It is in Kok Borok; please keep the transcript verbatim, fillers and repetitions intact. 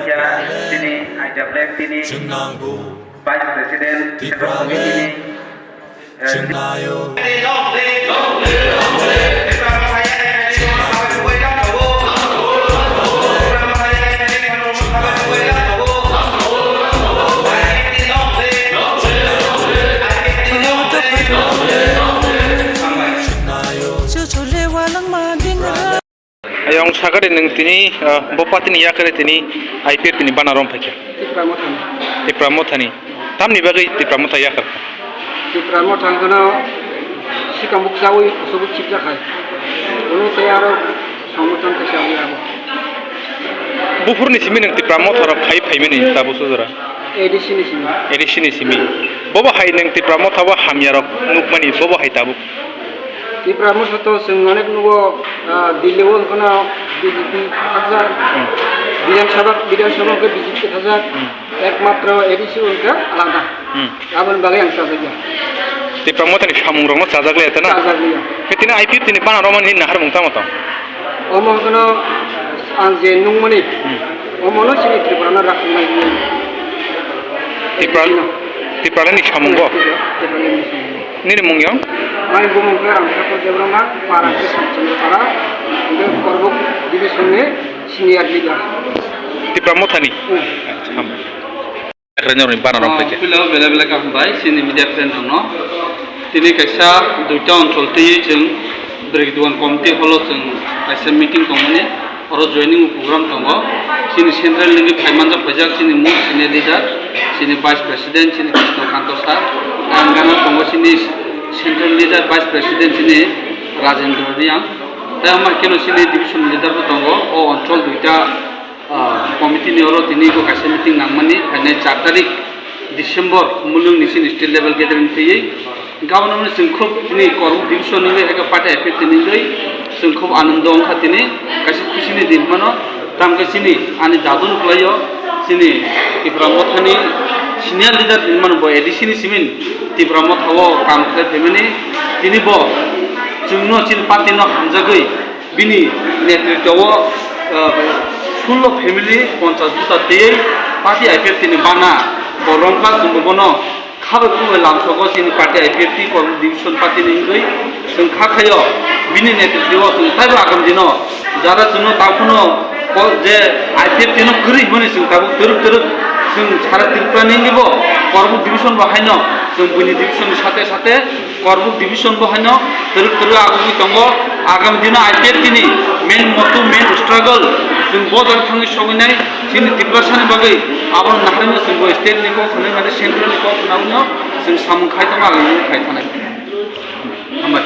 Tini, Aijak Lek tini, Vice President, Central Committee ni, eh, Ayong sakari nwng tini, ah, bo party ni yakari tini I P F T ni bana rom phaikha. Tipra Mothani. Tipra Mothani. Tamni bagwi Tipra Motha yakar kha? Tipra Motha hwnkhe no sikang bukchawi kusugo chipjakhai. Ono tei aro somorthon khe chawi abo. Buphurni simi nwng Tipra Motha rok khai phaimani tabuk sujora? A D C ni simi. A D C ni simi. Bobo hai nwng Tipra Motha o hamya rok nukmani, bobo hai tabuk? Tipra Motha to chwng onek nugo, ah, Delhi o hwnkhe no B J P khakjak. Hmm. Bidhan Sabha, Bidhan Sabha hwnkhe B J P khakjak. Hmm. Ekmatro A D C hwnkhe alada. Hmm. Aboni bagwi ang chajakya. Tipra Motha ni samung rokno chajak liya tana? Chajak liya. Khe tini I P F T ni bana romani nini naharmung tamo tong? Omo hwnkhe no ang je nungmani. Hmm. Omo no chini Tripura no rakhwmani. Tipra, Tipra ni samung bo? Tipra ni samung. Nini mung yang? Ani bumung khe Ramsakha Debbarma, para khe Satchandra para, hwnkhe Korbuk division ni senior leader. Tipra Mothani? Hmm. Acha, hambai. Ekrenyorni bana rok Ah, phaikhe. Puila belai belai kaham bai, chini media friend rokno. Tini kaisa duita onchol twi chwng Brigade one committee hall o chwng kaisa meeting tongmani. Oro joining program tongo. Chini central ni phai manjak phaijak chini mung senior leader, chini vice president, chini Krishna Kanto sir. Ang gana tongo chini central leader, vice president chini Rajendra Reang. Tai ama keno chini division leader bo tongo. O onchol duita, ah, committee ni oro tini bo kaisa meeting nangmani phainai char tarik December mulung ni chini state level gathering twiwi. Gabon no chwng khub tini Korbuk division ni bai haikhe party I P F T ni bai chwng khub anondo wngkha tini, kaisa khusi ni din mano. Tamo khe chini ani dadu no kwlaio, chini Tipra Mothani senior leader din mano bo A D C ni simin Tipra Motha o kam khlai phaimani. Tini bo chwngno chini party no hamjagwi bini netritwo o, ah, sullo family ponchas juta tei party I P F T ni bana bo romkha, chwngbo bono kha bai khum bai lamsogo chini party I P F T Korbuk division party ni wngwi chwng kha khaio bini netritwo o chwng taibo agam dino jara chwngno tabukno ko je I P F T no kwrwi hwnwi chwng tabuk twrwk twrwk chwng sara Tripura ni wngwi bo Korbuk division bo haino chwng buini division ni sate sate Korbuk division bo haino twrwk twrwk agugwi tongo. Agam dino I P F T ni main motu, main struggle chwng bo jora thangwi sogwinai chini Tiprasa ni bagwi. Abono naharino chwng bo state ni kok hwnwi mane central ni kok hwnwi abono chwng samung khai tongo, agam khai thanai. Hambai.